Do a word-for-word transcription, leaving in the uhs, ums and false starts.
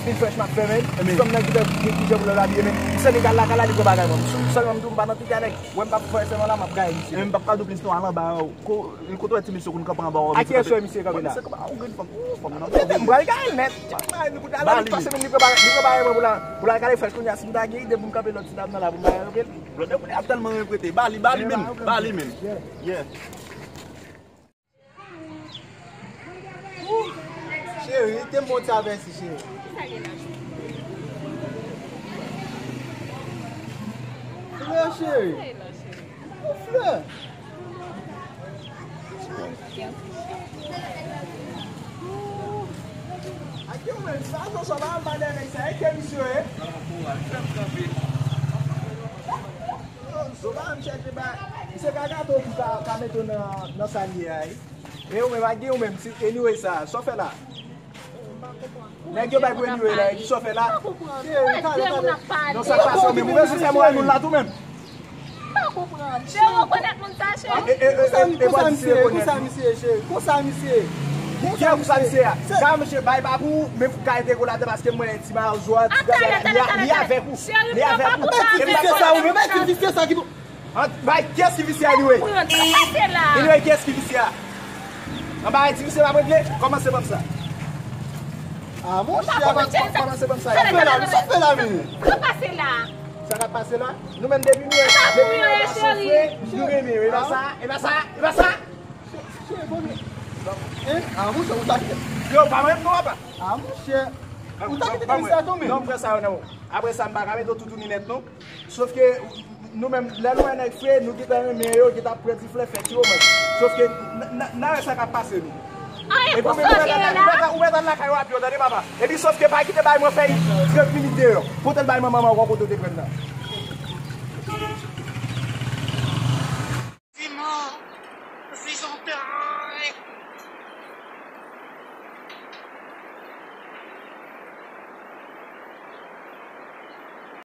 Still fresh m ap fè, men. Fanm nan ki fè ki jan pou lè l abiye, men. Senegal la, kala li gwo bagay, mwen. Sou sèlman m tou, m pa nan pita nèg. Wè m p ap fè sèlman la, m ap gaye misye. Men m p ap ka doub istwa a anba, kote w wè ti misye konn kanpe anba. A kiyès wè misye kanpe la? Misye kanpe a yon grenn fanm. Oh, fanm nan. M pral gaye l nèt. Li koute la, li pase, men li pran bagay, li pran bagay mwen pou la, pou la kale fresh kounye a, si m ta gen ide pou m kanpe lòt ti dam nan la, pou m bagay anpil. Blòdè kounye a tèlman renmen prete. Ba li, ba li menm, ba li menm. Yeah. Cheri, te m bon ti avèti, cheri. Flè, cheri. Flè. Ake mwen, sa, sa, sa, pa anba dèyè nèg sa, e ke misye ye? Zo pa m chèche ba. Misye ka gate w pou ka, ka mete w nan, nan sa l ye a, wi. E ou menm, ak gen ou menm, si, anyway sa, sa w fè la? Nèg yo bay premye la, ki sa w fè la? Cheri, talè, talè. Non, sa k pase w menm? Ou bezwen fè mwen moun la tou menm? Pa konprann. Se rekonèt moun sa, cheri. E, e, e, e, e, konsa misye ye, konsa misye ye, cheri. Konsa misye ye. Kiyès konsa misye a? Ka misye bay pa pou ou, men pou ka degolade paske mwen ti mayo jwa, ti gazala, li avèk ou. Li avèk ou. Mèt ti visye sa ou menm, mèt ti visye sa ki pou An, bay, kiyès ki visye anyway? Anyway, kiyès ki visye a? An, bay, ti visye pa regle, kòmanse banm sa. Ah, monchè, kòmanse banm sa. Sa k ap pase la, men? Sa k ap pase la? Nou menm depi nou wè, depi nou wè gason fre, nou renmen yo. E pa sa, e pa sa, e pa sa. Cheri, bon, men. Hein? Ah, monchè, ou ta kite. Yo, pa menm non, papa. Ah, monchè. Ou ta kite misye a tonbe. Non, m pran sa yo nan men w. Apre sa, m pa ka mete w toutouni nèt non. Sofke nou menm, lè nou wè nèg fre, nou gentan renmen yo, gentan ap pran diflè, fè ti romans. Sofke n, n, n a wè sa k ap pase nou. Epi ou menm, ou mèt al lakay w ap yo, tande papa. Epi sofke pa kite bay mwen fè trant minit deyò. Pote l bay manman w ankò kote w te pran l la.